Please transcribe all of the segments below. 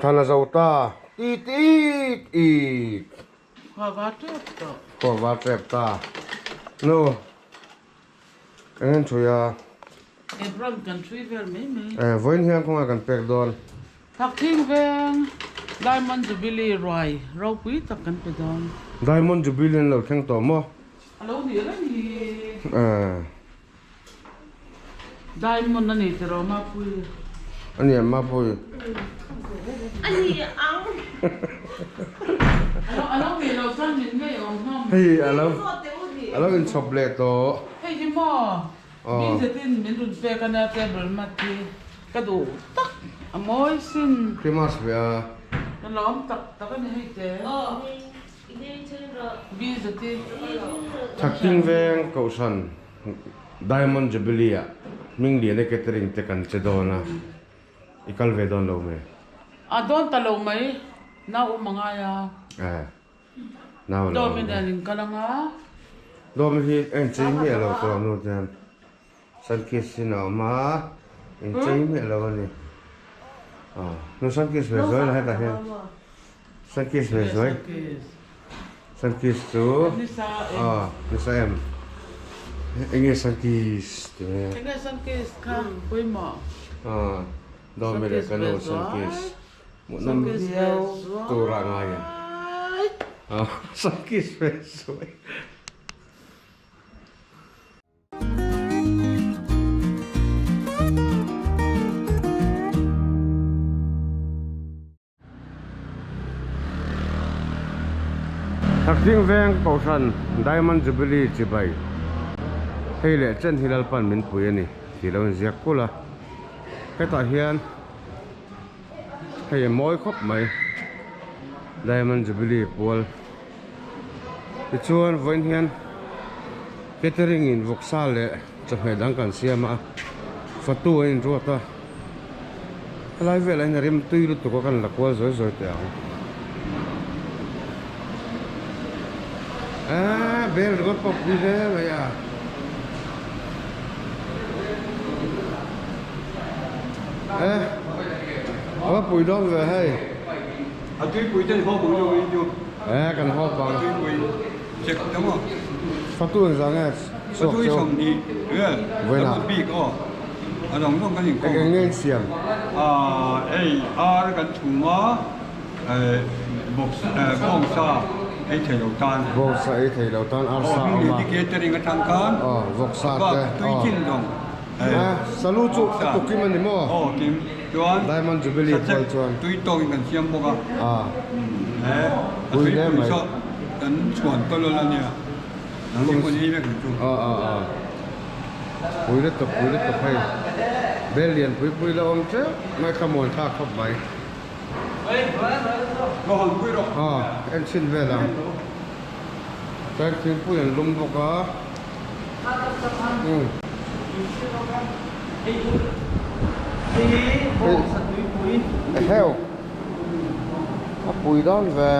Inthlan a zo ta tit it it. Khua var tep tawh. Khua var tep ta. Nu eng en thui a. Hebron kan thui vel mai mai. Eh vawiin hian khawngaih kan pek dawn. Thakthing veng Diamond Jubilee ruai ropui tak kan pe dawn. Diamond Jubilee an lo thleng tawh maw? A lo nih reng hi. Eh. Diamond a ni tiraw Mapui? A ni ang Mapui. A ni ang. A lo nih loh chuan min ngei awm hlawm. Hei a lo a lo inchhawp leh tawh. Hei hi maw mi zetin min rawn pek a nia table mat hi ka duh tak a mawi sin. Christmas ve a. Ka lawm tak tak a ni hei te. Mi zetin. Thakting veng Kohhran Diamond Jubilee ah hming lian e catering te kan che dawn a, i kal ve dawn lo mai? A dawn ta lo mai, nau awm a ngai a. Eh, nau lo. Dawmi nen in kal anga. Dawmi hi a inchei miah lo tawh nu chuan Sunkiss in a awm a, inchei miah lo a ni. Aw, nu Sunkiss ve zuai la hetah hian. Sunkiss ve zuai. Sunkiss chu aw nisa em enge sunkiss ti mai a. Enge sunkiss kha pawimawh. Aw dawmi leh ka nu sunkiss hmuhnawm viau tur ah ngai ang. Aw sunkiss ve zuai. Thakthing veng Kohhran Diamond Jubilee chibai hei leh chen hi Lalpan min pui a ni tih lo inziak kulh a, hetah hian hei a mawi khawp mai Diamond Jubilee pual tichuan vawiin hian catering in vawksa leh chawhmeh dang kan siam a fatu a inruat a. Helai velah hian a rem tui lutuk a kan la kual zawi zawi teh ang. Eee bel ringawt pawh pui hle mai a. Eh a va pui dawn ve hei. A tui pui ten haw bang zawk in chu. Eh kan haw bang. A tui pui check ta maw. Fatu in zang e. Patui 20 Vawiinah. Kan bik aw. A dang dang kan inkhawm. Eng eng nge in siam? Hei ar kan chhum a, bawngsa ei thei lo tan. Bawngsa ei thei lo tan arsa a awm a. Aw, catering atang khan. Aw, vawksa te. Bak tui chin zawng. Salu chu a tukim a ni maw? Aw, kim. Chuan. Diamond Jubilee pual chuan. Tui tawkin kan siam bawk a. A Pui tui hle pui mai. saw kan chhuan tawlh a nia. Pui lutuk pui lutuk hei bel lian pui pui la awm teuh mai thlamuan thlak khawp mai aw en chhin vel ang chuan thingpui an lum bawk a umm eheu a pui dawn ve.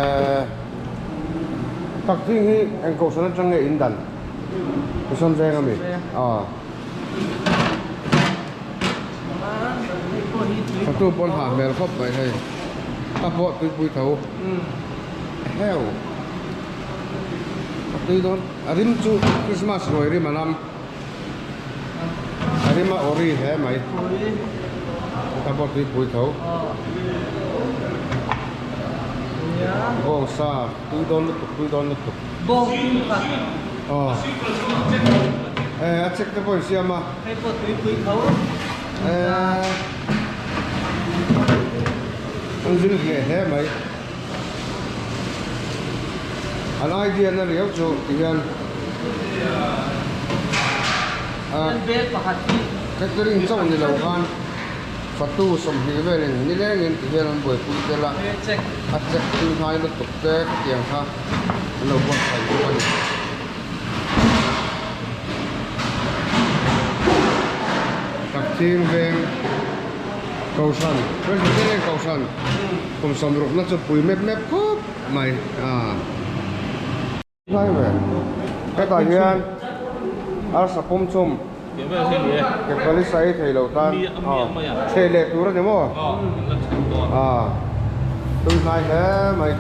Takthing hi eng kohhran atang nge in dan? Mission veng a mi? Aw. Fatu pawn hah hmel khawp mai hei. Ka pawh tuipui tho. Heu. A tui dawn. A rim chu Christmas ruai rim a lam. A rim a ori hle mai. Ka pawh tuipui tho. Bawng sa tui dawn lutuk tui dawn lutuk. Bawng tui khat. Aw. Eh a check te pawh in siam a. Hei pawh tuipui tho. Eh. An zil hneh hle mai. An idea na riau chu ti hian catering chauh ni lo khan fatu 20 velin nilengin ti hian an buaipui tel a, a check tui hnai lutuk te khatiang kha an lo buatsaih bawk a ni. Takching veng Kohhran, Presbyterian Kohhran kum 60 na chu pui mep mep khawp mai a. Hlai ve, hetah hian arsa pum chhum ke pali sa ei thei lo tan chhe leh tur a ni maw? Tui hnai hle mai.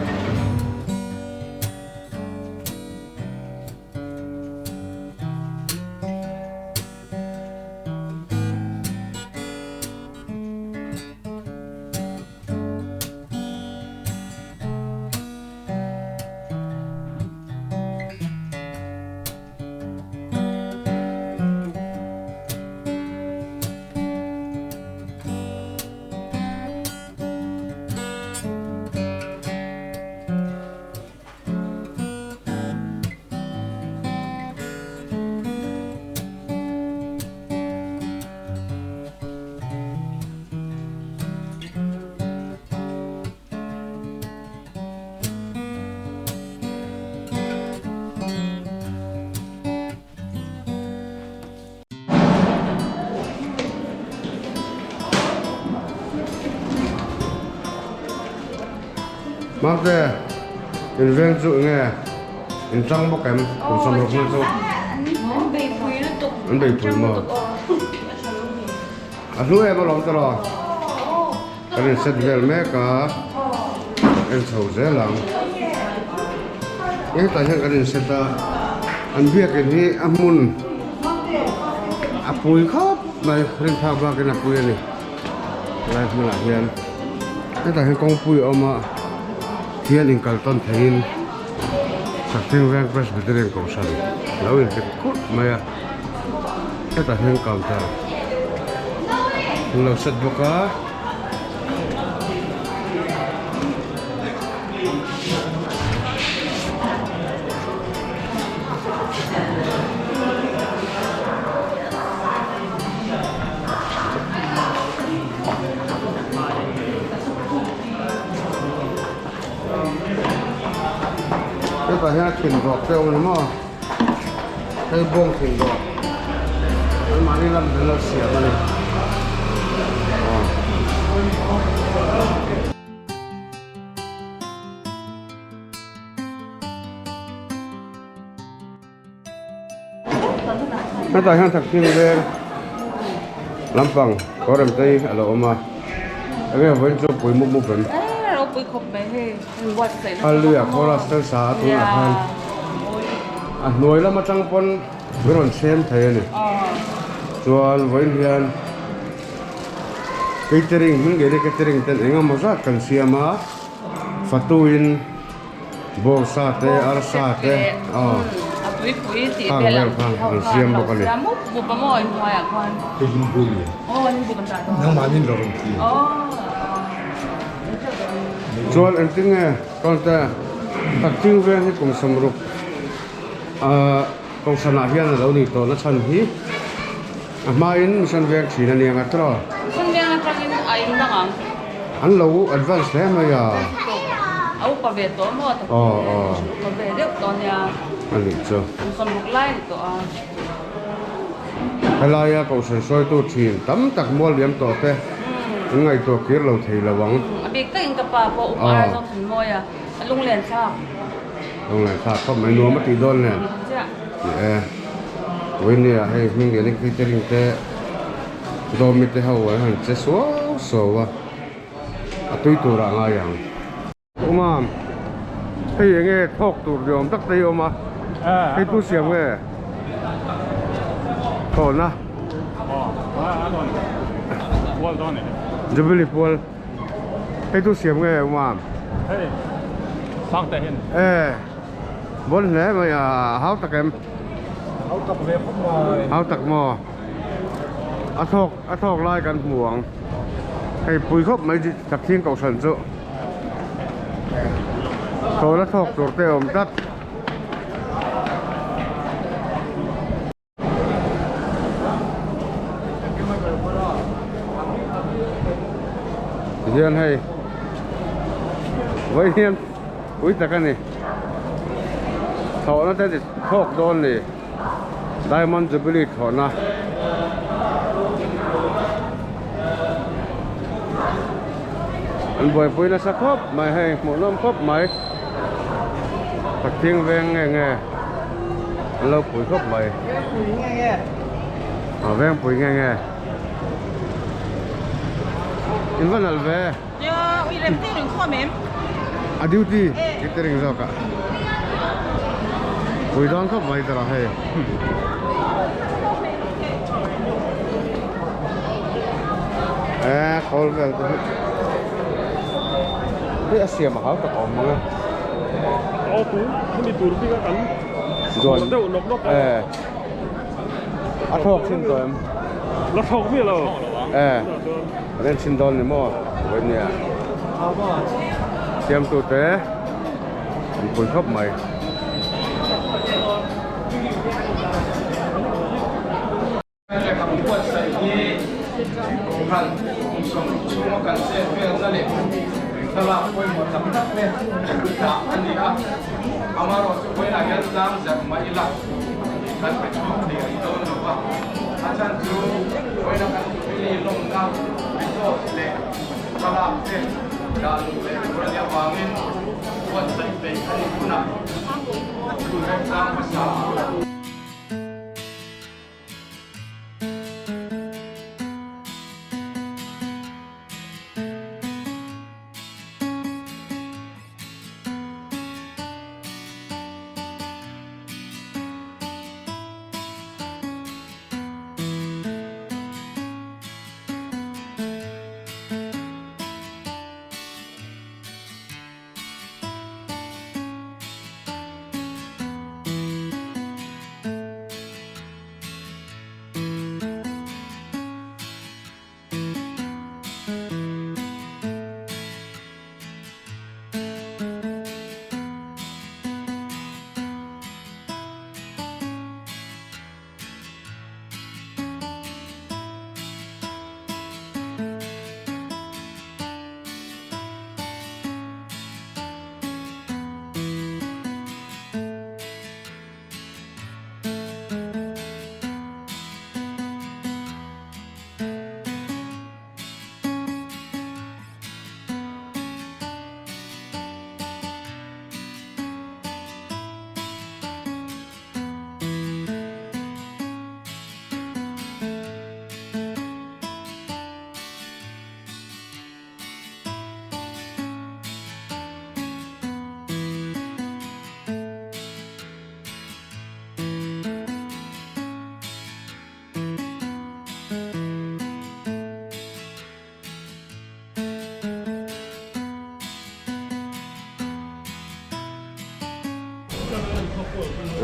Mate, in veng chu enge in tang bawk em? Kum sawm ruk na chu. An beipui lutuk. An beipui maw? A hlu em alawm ta lo. Kan in set vel mek a, en chho zel ang. Hetah hian kan in set a, an biakin hi a hmun a pui khawp mai, rinphak bakin a pui a ni. Helai hmunah hian hetah hian kawngpui a awm a, hian inkal tawn theiin Sakthing Veng Presbyterian Kohhran lo inpe khurh mai a. Hetah hian counter an lo set bawk a. Hetah hian a thin rawk te a awm a ni maw. Hei bawng thing dawr anmahni lam hian lo siam a ni aw. Hetah hian thakthing veng lampang kawrem te hi a lo awm a enge vawiin chu pui mup mup em. Hallelujah chorus tel sa a tunah khan a hnuai lam atang pawn min rawn chhem thei a ni chuan vawiin hian catering hming ngei leh catering ten eng emaw zat kan siam a fatuin bawngsa te arsa te aw khang vel khan an siam bawk a ni. Chuan engtin nge Tawlte Takching veng hi kum sawmruk ahh Kohhranah hian a lo ni tawh na chhan hi a hmain Mission Veng thin a ni ang a tiraw? Mission Veng atangin a in dang ang. An lo advance hle mai a. A upa ve tawh maw Takching veng hi upa ve deuh tawh a nia. A nih chu. Kum sawmruk lai a ni tawh a. Helaia Kohhran hruaitu thin tam tak mual liam tawh te an ngaihtuah kir lo thei lo ang. A bik takin ka pa pawh upa ar zawk thin mawi a, a lunglen thlak. Lunglen thlak khawp mai nuam a tih dawn nen. Ni e, Vawinia hei hming lian in catering te dawmi te ho an han che suau suau a, a tui turah a ngai ang. Awm a, hei enge thawk tur ni awm tak te hi a awm a, hei tu siam nge thlawhna Jubilee pual hei tu siam nge awm a e bawn hle mai a hau tak em hau tak maw a thawk a thawk lai kan hmu ang hei pui khawp mai Thakthing Kohhran chu tawla thawk tur te a awm tlat. Tihian hei vawiin hian pui tak a ni thlawhna te thawk dawn ni. Diamond Jubilee thlawhna an buaipui nasa khawp mai hei hmuhnawm khawp mai Pathian veng nge nge an lo pui khawp mai a veng pui nge nge in va nalh ve. Nia ui rem teh reng khawm em. A duty catering zawk ah pui dawn khawp mai tawh hei. Eh khawl vel te hi hei a siam a hau tak a awm ang e. Aw tu hemi tur bik a kan Duan deuh nawk nawk a. Eh a thawk thin tawh em? La thawk miah lo. Eh Len chhin dawn ni maw vawi nia siamtu te an pui khawp mai. Lehkhabu buatsaih hi Kohhran kum 60 chhunga kan chet velna leh thlalak pawimawh tak tak te dah a ni a, amaherawhchu vawiinah hian tlang zarh mah ila kan pe chhuak thei rih dawn lo va, a chhan chu vawiina kan Jubilee lawmna resource leh thlalak te dah luh leh tur a nih avangin buatsaih peih a nih hunah hun remchang hmasa a.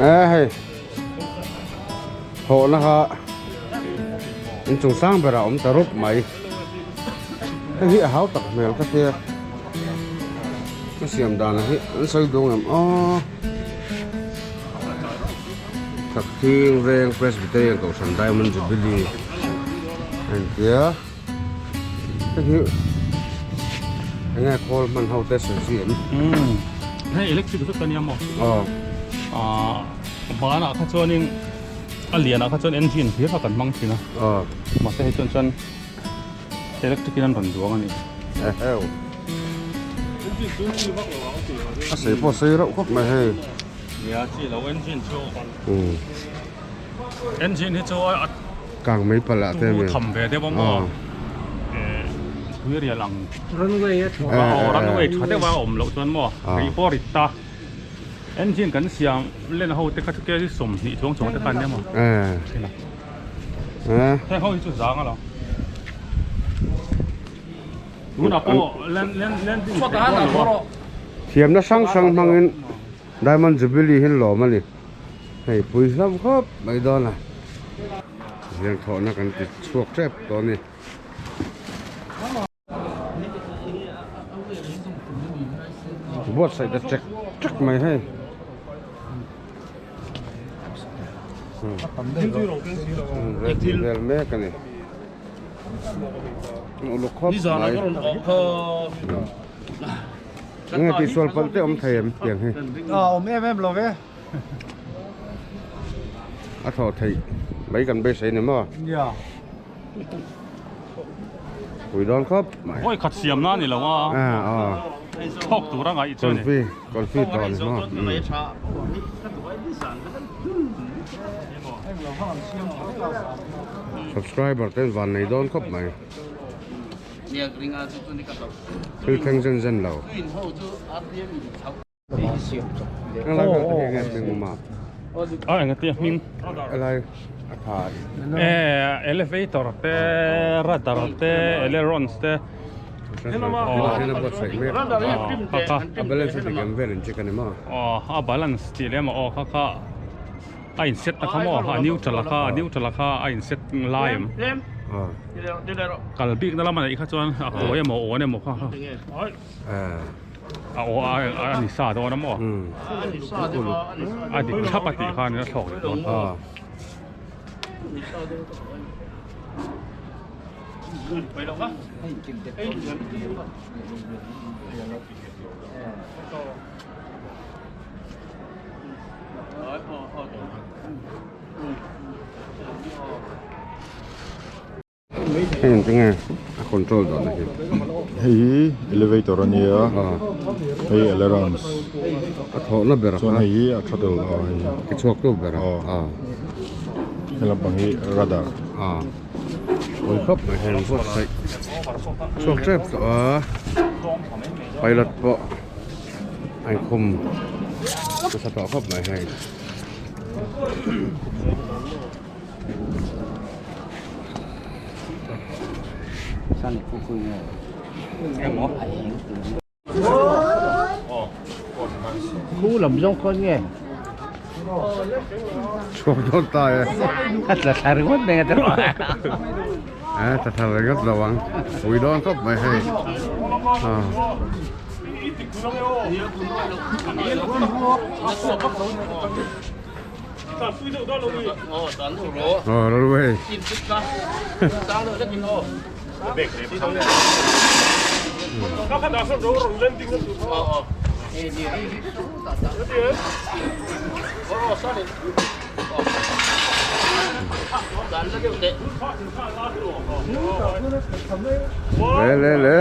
Eh hei thawhna kha inchung sang berah a awm ta rup mai hei hi a hau tak hmel ka tia ka siam dan hi an sawi duang em aw Thakthing veng Presbyterian Kohhran Diamond Jubilee a intia hei hi enge khawl hman ho te sawi zui em hei electric vek a nia maw aw ah banah kha chuanin a lianah kha chuan engine hlir kha kan hmang thin a aw mahse hei chuan chuan electric in an rawn duang a ni eheu a sei pawh a sei reuh khawp mai hei nia chi lo engine chu engine hi chu a kang mai palh ah te tu tham ve deuh a maw tui rial ang runway a tha aw runway tha deuh a awm loh chuan maw hei pawh rit ta engine kan siam len ho te kha chu kg 20 chuang chuang te kha an nia maw heng ho hi chu zang a lo Tunah pawh landing theih dawn lo a. Thiamna hrang hrang hmangin Diamond Jubilee hi lawm a ni. Hei pui hlauh khawp mai dawn a. Riang thawhna kan ti chhuak tep tawh a ni. Buatsaih ta chek chek mai hei. Ready vel mek a ni. Uluk khawp mai. Enge tihsual palh te awm thei em tiang hi? A awm em em lo ve. A thawh theih mai kan beisei ni maw? Nia. Pui dawn khawp mai. Vawi khat siam na ni lo a. A a. Thawk tur a ngaih chu ni. Confi confi tawh ni maw? Subscriber ten van nei dawn khawp mai. Thil thleng zen zen lo. Helai vel te hi enge hming awm a? A enga tia hming? Helai a tha. E elevator te radar te ailerons te. Tunah hian a buatsaih mek. A balance a dik em vel in check a ni maw? Aw a balance tih lem a aw kha kha a in set ta kha maw a neutral a kha a neutral a kha a in set lai em? Kal bik na lam a neih kha chuan a kawi emaw awn emaw kha kha. A aw a ni sa dawn a maw? A dik thlap a tih khan a thlawk leh dawn. Hei engtin nge a control dawn a hi. Hei hi elevator a nia hei ailerons a thawhna ber a chuan hei hi a throttle a hei ke chhuak tu ber a he lampang hi radar a pawi khawp mai hei an buatsaih chhuak tep tawh a pilot pawh a inkhum nasa tawh khawp mai hei. Chhuak dawn ta e. A tla thla ringawt mai a ti rawh. A tla thla ringawt lo ang. Pui dawn khawp mai hei. Aw ro hei. Le le le.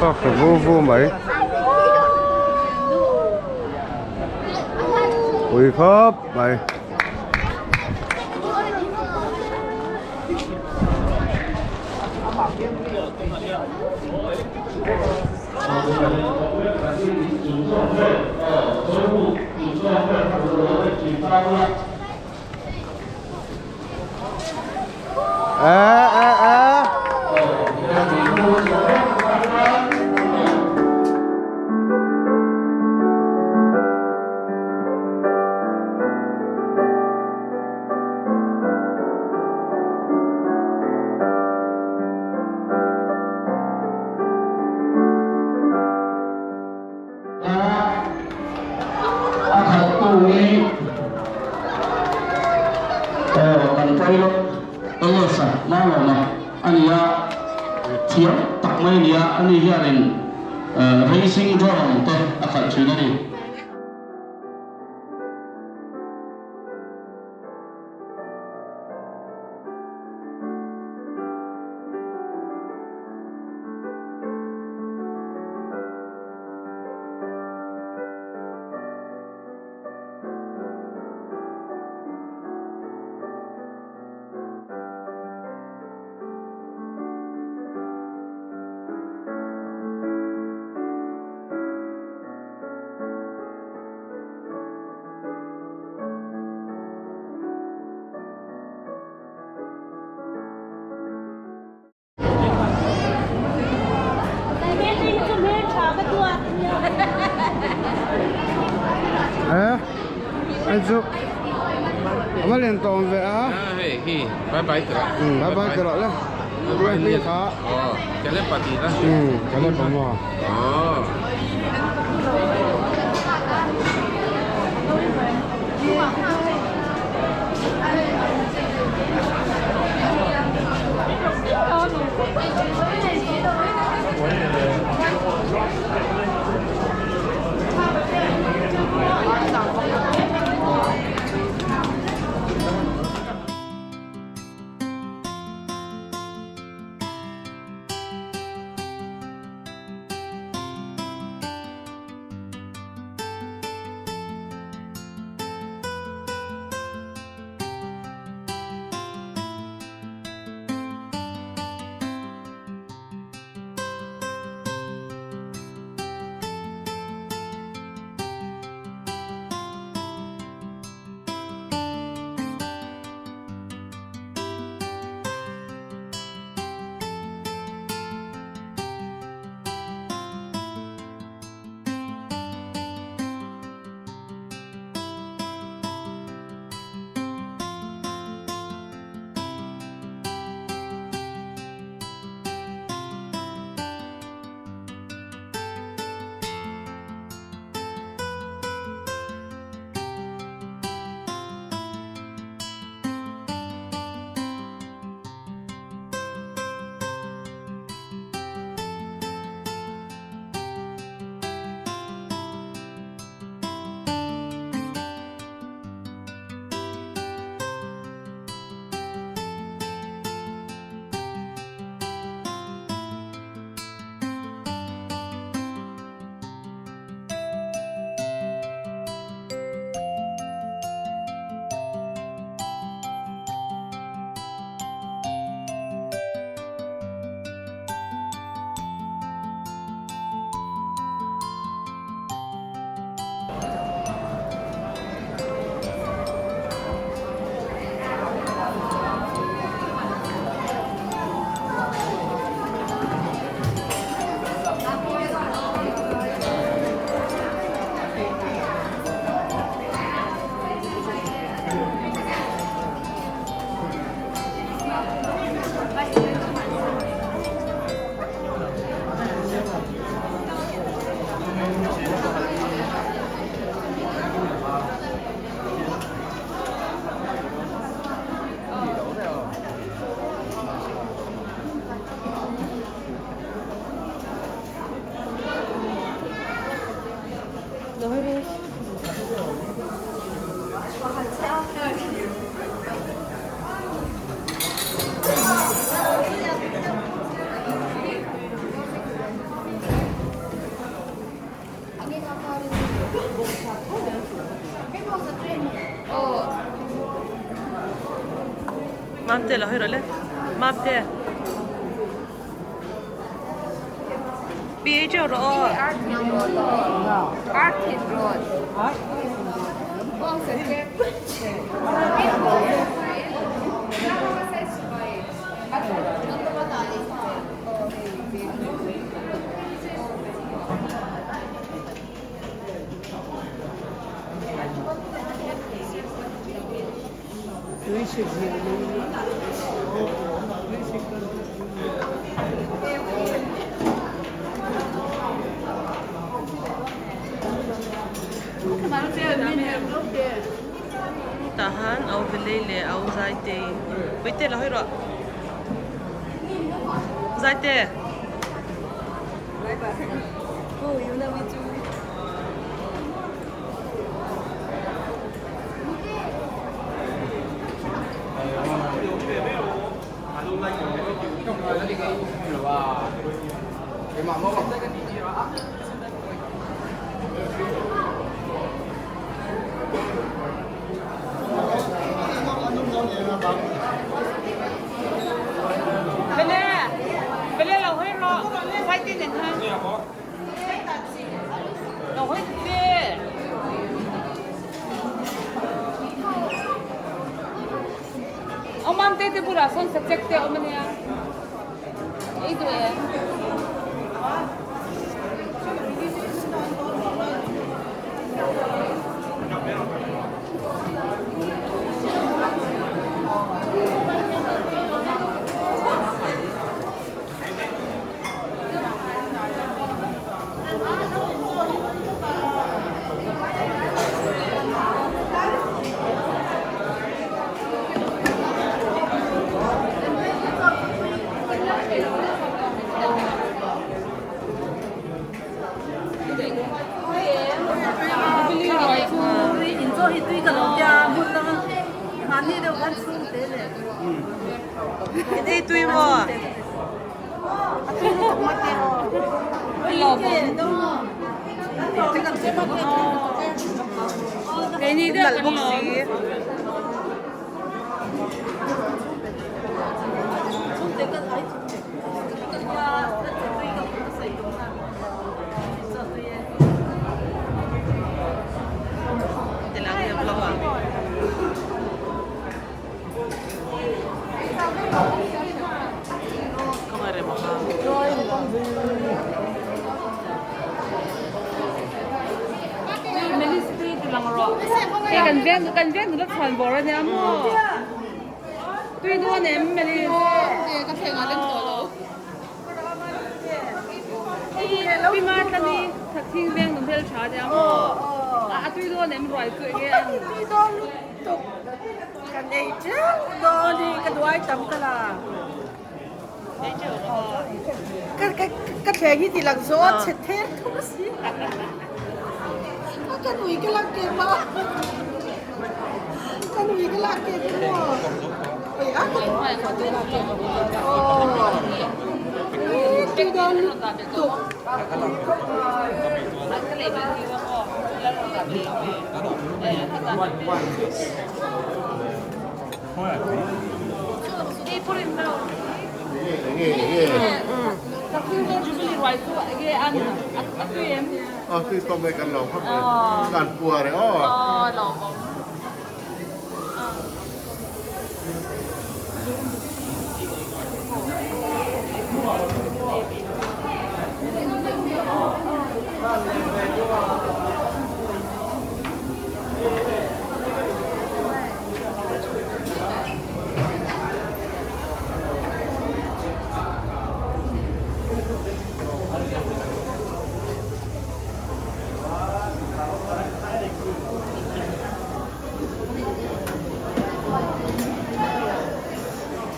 Park ta vu vu mai. Ui khawp mai. Ê, ê, ê. A khattu hi kan pilot Elesa Malawma a ni a, thiam tak mai a ni a, ani hianin racing drone te a khalh thin a ni. Eh, anh chụp. Mà liền tòng về á. Bye bye tara. Ừ, bye bye tara le. Bye bye tha. Ờ, cái lên party đó. Ừ, cái lên phòng ngồi. Ờ. Mamte lo hawi rawh le Mamte Pi ei teuh rawh aw. Tah han au velei leh au zaitei Puite la hawi rawh Zaite. Ei tui maw? Nalh bawk si. Tilang hian vlog a. Kan veng nula chhuan bawr a nia maw? Tui dawn em Melis? Ka thleng a leng tawh lo. Pi Matlani Thakthing veng nu hmel tha nia maw? A tui dawn em ruai chu enge a? Tui dawn lutuk. Ka nei teuh dawn hi ka duai tam ka la. Ka thleng hi ti lang zawt chhe ther thum a si. Ka nui ka lak ke ma. Ka nui ka lak ke te maw. Oi a ka nui ka lak ke. Oh. Tui dawn lutuk.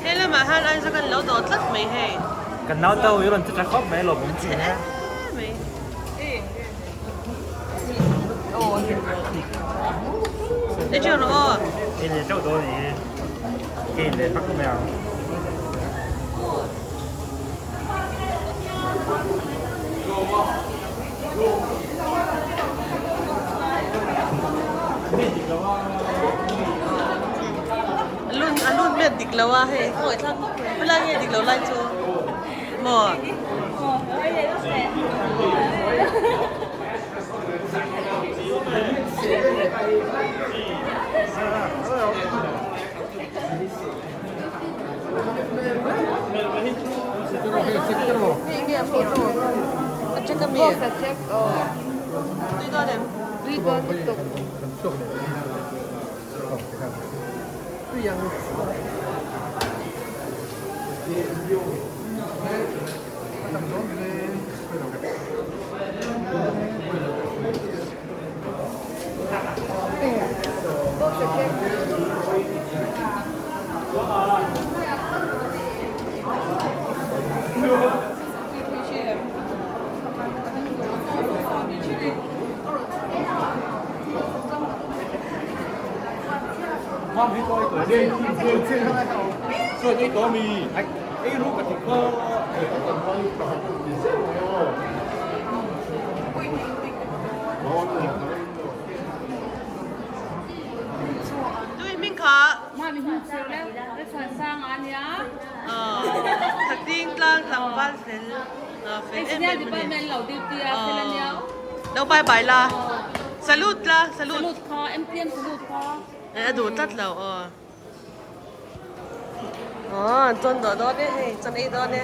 He lamah hian Isaac an lo dawh tlat mai hei. Kan nau tau i rawn ti tha khawp mai lawm awm thin e. Ei teuh rawh aw. Ei leh teuh dawn i. Ei leh vak mai ang. Lun a lut mek dik lo a hei khawngaih thlak helai nge dik lo lai chu maw. A check a mi? A check aw. Tui dawn em? Tui dawn lutuk. Tui hming kha. Mami hming chu le le chhuan sang a nia. Thakding tlang tlangval fel fel em em Engineer department lo duty a fel a nia. Lo bye bye la. Salute la salute. Salute kha MTM salute kha. A duh tlat lo aw. Aw an tawn dawh dawn e hei chawn ei dawn e.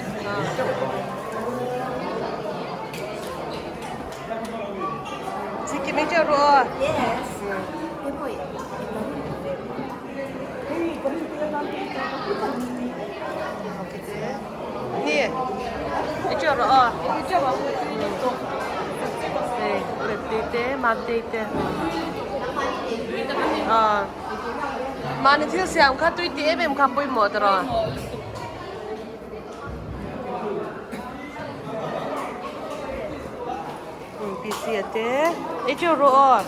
Sikkim ei teuh rawh aw. Yes. Ni ei teuh rawh aw. Hei Peptei te Mamtei te. Aw. Mahni thil siam kha tui tih em em kha pawimawh ta rawh. PC a te ei teuh rawh aw.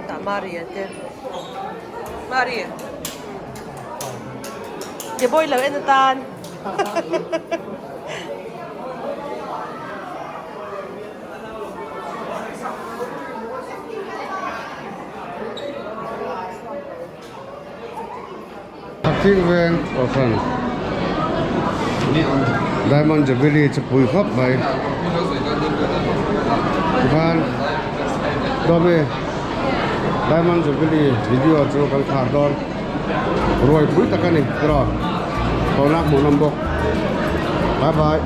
Tah Mari a te. Mari. Ke bawi lo en atan. Thakthing veng kohhran Diamond Jubilee chu pui khawp mai tikhan Dawmi Diamond Jubilee video chu kan khar dawn ruai pui tak a ni tiraw tawna hmuhnawm bawk bye bye.